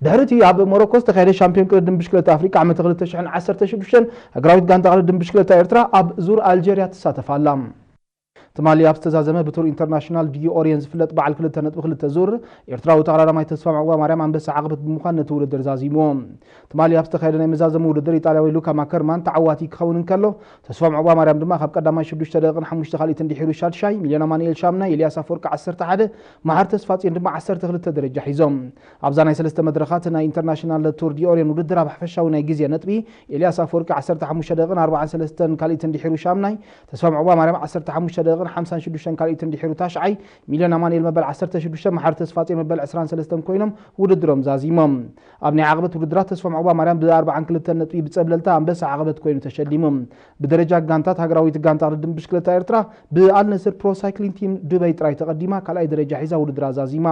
ድሕሪ እቲ ኣብ ሞሮኮ ዝተኻየደ ሻምፒዮን ቅድድም ብሽክለታ ኣፍሪቃ ዓመተ ክልተ ሽሕን ዓሰርተ ሽዱሽተን፣ ሃገራዊት ጋንታ ቅድድም ብሽክለታ ኤርትራ ኣብ ዙር ኣልጀርያ ትሳተፍ ኣላ። ትማሊ ኣብ ዝተዛዘመ ብቱር ኢንተርናሽናል ዲኦሪየን ዝፍለጥ በዓል ክልተ ነጥቢ ክልተ ዙር፣ ኤርትራዊ ተቐዳዳማይ ተስፋ ምዕዋ ማርያም ኣንበሳ ዓቕበት ብምዃን ነቲ ውድድር ዛዚምዎ። ትማሊ ኣብ ዝተኻየደ ናይ መዛዘሚ ውድድር፣ ኢጣልያዊ ሉካ ማከርማን ተዓዋቲ ክኸውን እንከሎ፣ ተስፋ ምዕዋ ማርያም ድማ ካብ ቀዳማይ ሽዱሽተ ደቂቕን ሓሙሽተ ካልኢትን ድሒሩ ሻድሻይ፣ ሚልዮን ኣማኑኤል ሻምናይ፣ ኤልያስ ኣፈወርቂ ዓሰርተ ሓደ፣ መሓር ተስፋጽዮን ድማ ዓሰርተ ክልተ ደረጃ ሒዞም። ኣብዛ ናይ ሰለስተ መድረኻት ናይ ኢንተርናሽናል ቱር ዲኦሪየን ውድድር፣ ኣብ ሓፈሻዊ ናይ ግዜ ነጥቢ፣ ኤልያስ ኣፈወርቂ ዓሰርተ ሓሙሽተ ደቂቕን ኣርባዓን ሰለስተን ካልኢትን ድሒሩ ሻምናይ፣ ተስፋ ምዕዋ ማርያም ዓሰርተ ሓሙሽተ ደቂቕን ሓምሳን ሽዱሽተን ካልኢትን ድሒሩ ታሽዓይ፣ ሚልዮን ኣማኑኤል መበል ዓሰርተ ሽዱሽተ፣ መሓር ተስፋጽዮን መበል ዕስራን ሰለስተን ኮይኖም ውድድሮም ዛዚሞም። ኣብ ናይ ዓቕበት ውድድራት ተስፋ ምዕዋ ማርያም ብኣርባዓን ክልተን ነጥቢ ብጸብለልታ ኣንበሳ ዓቕበት ኮይኑ ተሸሊሙ። ብደረጃ ጋንታት፣ ሃገራዊት ጋንታ ቅድድም ብሽክለታ ኤርትራ ብኣልነስር ፕሮ ሳይክሊን ቲም ዱበይ ጥራይ ተቐዲማ ካልኣይ ደረጃ ሒዛ ውድድራ ዛዚማ።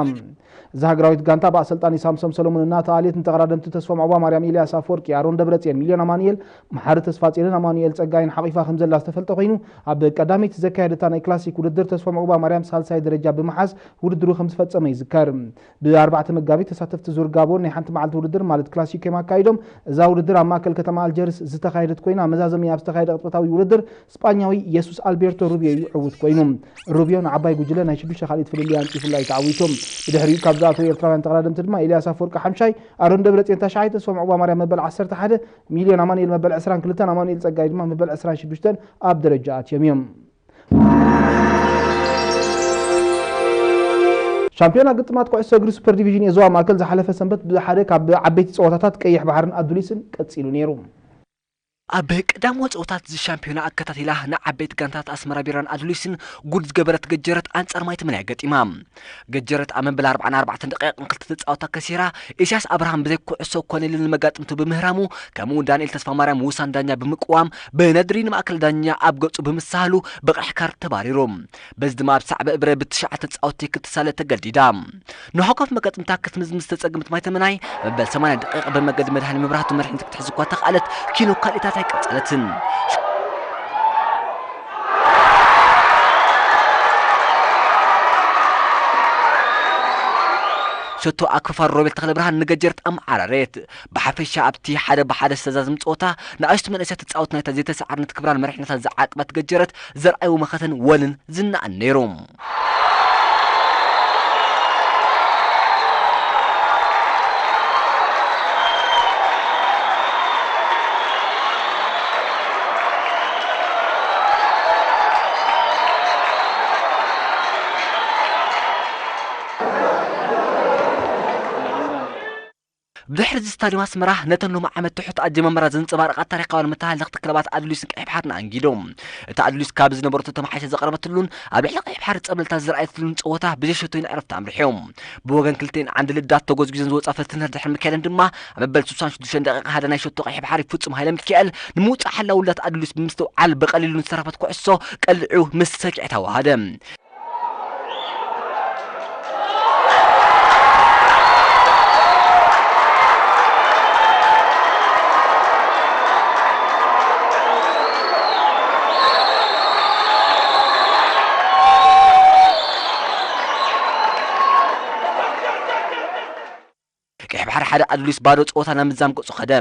እዛ ሃገራዊት ጋንታ ብኣሰልጣኒ ሳምሶም ሰሎሞን እናተኣልየት፣ ንተቐዳደምቲ ተስፋ ምዕዋ ማርያም፣ ኤልያስ ኣፈወርቂ፣ ኣሮን ደብረጽዮን፣ ሚልዮን ኣማኑኤል፣ መሓሪ ተስፋጽዮንን ኣማኑኤል ጸጋይን ሓቒፋ ከም ዘላ ዝተፈልጠ ኮይኑ፣ ኣብ ቀዳመይቲ ዘካየደታ ናይ ክላሲክ ውድድር ተስፋ ምዕዋ ማርያም ሳልሳይ ደረጃ ብምሓዝ ውድድሩ ከም ዝፈጸመ ይዝከር። ብኣርባዕተ መጋቢት ተሳተፍቲ ዙር ጋቦን ናይ ሓንቲ መዓልቲ ውድድር ማለት ክላሲኮ ኣካይዶም። እዛ ውድድር ኣብ ማእከል ከተማ ኣልጀርስ ዝተኻየደት ኮይና፣ መዛዘሚ ኣብ ዝተኻየደ ቅጽበታዊ ውድድር ስጳኛዊ የሱስ ኣልቤርቶ ሩቢዮ እዩ ዕዉት ኮይኑ። ሩቢዮ ንዓባይ ጉጅለ ናይ ሽዱሽተ ካልኢት ፍልልይ ኣንጺፉላ እዩ ተዓዊቱ። ብድሕሪኡ ካብ ዝኣተዉ ኤርትራውያን ተቐዳደምቲ ድማ ኤልያስ ኣፈወርቂ ሓምሻይ፣ ኣሮን ደብረጽዮን ታሽዓይ፣ ተስፋ ምዕዋ ማርያም መበል ዓሰርተ ሓደ፣ ሚልዮን ኣማኑኤል መበል ዕስራን ክልተን፣ ኣማኑኤል ጸጋይ ድማ መበል ዕስራን ሽዱሽተን ኣብ ደረጃ ኣትዮም እዮም። ሻምፒዮና ግጥማት ኩዕሶ እግሪ ሱፐር ዲቪዥን ኤዞዋ ማእከል ዝሓለፈ ሰንበት ብሓደ ካብ ዓበይቲ ጸወታታት ቀይሕ ባሕርን ኣዱሊስን ቀጺሉ ነይሩ። ኣብ ቀዳሞ ጸወታት እዚ ሻምፒዮና ኣከታቲላ ንዓበይቲ ጋንታት ኣስመራ ቢራን ኣዱሊስን ጉድ ዝገበረት ገጀረት ኣንጻር ማይ ተመን እያ ገጢማ። ገጀረት ኣብ መበል ኣርባዓን ኣርባዕተን ደቂቕን ክልተ ተጻወታ ከሲራ፣ ኢሳያስ ኣብርሃም ብዘይ ኩዕሶ ኮነ ኢሉ ንመጋጥምቱ ብምህራሙ፣ ከምኡ ዳንኤል ተስፋማርያም ውሳን ዳኛ ብምቅዋም፣ ብነድሪ ንማእከል ዳኛ ኣብ ገጹ ብምስሃሉ ብቐይሕ ካርድ ተባሪሩ። በዚ ድማ ኣብ ሳዕበ እብረ ብትሽዓተ ተጻወትቲ ክትሳለ ተገዲዳ። ንሓቋፍ መጋጥምታ ክትምዝምዝ ዝተጸገመት ማይ ተመናይ፣ መበል ሰማንያ ደቂቕ ብመገዲ መድሃኒ መብራህቱ መሪሕነት ክትሕዝ እኳ ተኽኣለት፣ ኪኖ ካልኢታት ኣይቀጸለትን። ሸቶ ኣክፋር ሮቤል ተኽለብርሃን ንገጀረት ኣመዓራረየት። ብሓፈሻ ኣብቲ ሓደ ብሓደ ዝተዛዘም ጸወታ፣ ንኣሽቱ መንእሰያት ተጻወት ናይታ ዘይተሰዓርነት ክብራን መሪሕነታን ዝዓቀበት ገጀረት ዘርኣይዎ መኸተን ወንን ዝናኣን ነይሩ። ብድሕሪ እዚ ስታድዮም ኣስመራ ነተን ሎሚ ዓመት ትሑት ኣጀማምራ ዘንጸባረቓ ታሪኻውያን መተሃለኽቲ ክለባት ኣድሊስን ቀይሕ ባሕርን ኣንጊዱ። እታ ኣድሊስ ካብ ዝነበረቶ ተመሓይሸ ዘቕረበትሉን ኣብ ልዕሊ ቀይሕ ባሕሪ ጸብለልታ ዝረኣየትሉን ጸወታ ብዘይ ሸቶይ ንዕረፍቲ ኣምሪሑ። ብወገን ክልቲኤን ዓንዲ ልዳት ተጎዝጒዘን ዝወጻ ፈትነት ድሕሪ ምክያደን ድማ ኣብ መበል ስሳን ሽዱሽተን ደቂቕ ሓደ ናይ ሸቶ ቀይሕ ባሕሪ ፍጹም ሃይለ ሚካኤል ንምውጻእ ሓላውላት ኣድሊስ ብምስትውዓል ብቐሊሉ ንዝተረፈት ኩዕሶ ቀሊዑ ምስ ሰኪዐት ኣዋሃደ። ቀይሕ ባሕሪ ሓደ ኣዱሊስ ባዶ ጸወታ ናብ ምዛም ገጹ ኸደ።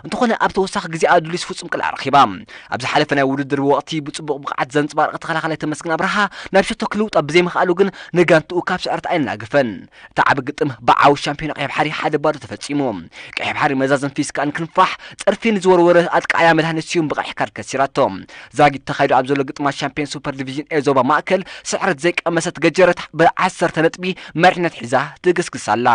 እንተኾነ ኣብ ተወሳኺ ግዜ ኣዱሊስ ፍጹም ቅልዓ ረኺባ። ኣብ ዝሓለፈ ናይ ውድድር ወቕቲ ብጽቡቕ ብቕዓት ዘንጸባረቐ ተኸላኻላይ ተመስገን ኣብርሃ ናብ ሸቶ ክልውጣ ብዘይምኽኣሉ ግን ንጋንትኡ ካብ ስዕረት ኣይናገፈን። እቲ ዓቢ ግጥም ብዓው ሻምፒዮን ቀይሕ ባሕሪ ሓደ ባዶ ተፈጺሙ። ቀይሕ ባሕሪ መዛዘም ፊስካን ክንፋሕ ጸርፊ ንዝወርወረ ኣጥቃዕያ መድሃኒ ስዩም ብቐይሕ ካርድ ከሲራቶ። ዛጊት ተኻይዱ ኣብ ዘሎ ግጥማት ሻምፒዮን ሱፐር ዲቪዥን ኤ ዞባ ማእከል ስዕረት ዘይቀመሰት ገጀረት ብዓሰርተ ነጥቢ መሪሕነት ሒዛ ትግስግስ ኣላ።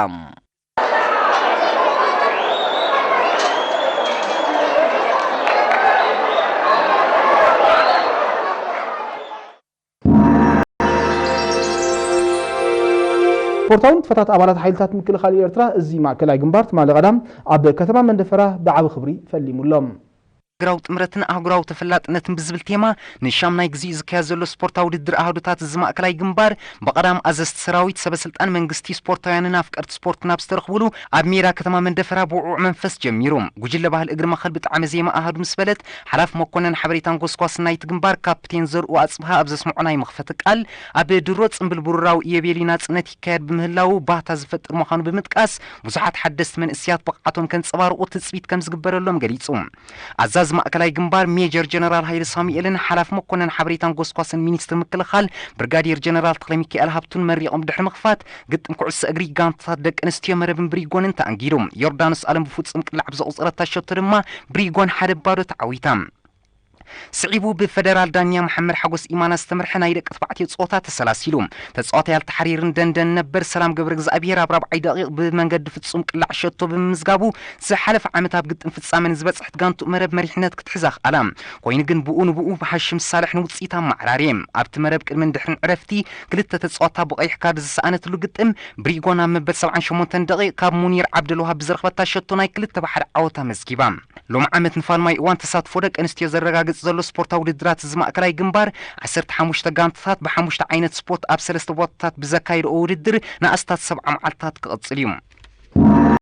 ስፖርታዊ ንጥፈታት ኣባላት ሓይልታት ምክልኻል ኤርትራ፣ እዚ ማእከላይ ግንባር ትማሊ ቀዳም ኣብ ከተማ መንደፈራ ብዓቢ ክብሪ ፈሊሙ ኣሎ። ሃገራዊ ጥምረትን ኣህጉራዊ ተፈላጥነትን ብዝብል ቴማ ንሻምናይ ግዜኡ ዝካየድ ዘሎ ስፖርታዊ ውድድር ኣሃዱታት እዚ ማእከላይ ግንባር ብቐዳም ኣዘዝቲ ሰራዊት፣ ሰበ ስልጣን መንግስቲ፣ ስፖርታውያንን ኣፍቀርቲ ስፖርትን ኣብ ዝተረኽብሉ ኣብ ሜዳ ከተማ መንደፈራ ብውዕዉዕ መንፈስ ጀሚሩ። ጉጅለ ባህሊ እግሪ ማኸል ብጣዕሚ ዜማ ኣሃዱ ምስ በለት ሓላፊ መኮነን ሓበሬታን ጎስጓስን ናይቲ ግንባር ካፕቴን ዘርኡ ኣጽብሃ ኣብ ዘስምዖ ናይ መኽፈቲ ቃል፣ ኣብ ድሮ ጽምብል ብሩራዊ ኢዮቤልዩ ናጽነት ይካየድ ብምህላዉ ባህታ ዝፈጥር ምዃኑ ብምጥቃስ፣ ብዙሓት ሓደስቲ መንእሰያት ብቕዓቶም ከንጸባርቑ ትጽቢት ከም ዝግበረሎም ገሊጹ። ኣዛዚ ማእከላይ ግንባር ሜጀር ጀነራል ሃይለ ሳሙኤልን ሓላፊ መኮነን ሓበሬታን ጎስጓስን ሚኒስትር ምክልኻል ብርጋዴር ጀነራል ተኽለሚካኤል ሃብቱን መሪቖም ድሕሪ ምኽፋት፣ ግጥም ኩዕሶ እግሪ ጋንታታት ደቂ ኣንስትዮ መረብን ብሪጎንን ተኣንጊዱ። ዮርዳኖስ ኣለም ብፍጹም ቅላዕ ብዘቑጸረታ ሸቶ ድማ ብሪጎን ሓደ ባዶ ተዓዊታ። ስዒቡ ብፈደራል ዳኛ መሓመድ ሓጎስ ኢማና ዝተመርሐ ናይ ደቂ ተባዕትዮ ጸወታ ተሰላሲሉ። ተጻዋታይ ኣልተሓሪርን ደንደን ነበር ሰላም ገብረ እግዚኣብሔር ኣብ ራብዓይ ደቂቕ ብመንገዲ ፍጹም ቅላዕ ሸቶ ብምምዝጋቡ፣ ዝሓለፈ ዓመት ኣብ ግጥም ፍጻመ ንዝበጽሐት ጋንቱ መረብ መሪሕነት ክትሕዛ ክኣላ። ኮይኑ ግን ብኡ ንብኡ ሃሽም ሳልሕ ንውጽኢት ኣመዓራርየ። ኣብቲ መረብ ቅድምን ድሕርን ዕረፍቲ ክልተ ተጻዋታ ብቐይሕ ካርድ ዝሰኣነትሉ ግጥም፣ ብሪጎን ኣብ መበል ሰብዓን ሸሞንተን ደቂቕ ካብ ሙኒር ዓብደልዋሃብ ብዝረኽበታ ሸቶ ናይ ክልተ ብሓደ ዓወት ኣመዝጊባ። ሎሚ ዓመት ንፋልማይ እዋን ተሳትፎ ደቂ ኣንስትዮ ዘረጋግጽ ዘሎ ስፖርታዊ ውድድራት እዚ ማእከላይ ግንባር፣ ዓሰርተ ሓሙሽተ ጋንታታት ብሓሙሽተ ዓይነት ስፖርት ኣብ ሰለስተ ቦታታት ብዘካየድኦ ውድድር ንኣስታት ሰብዓ መዓልታት ክቕጽል እዩ።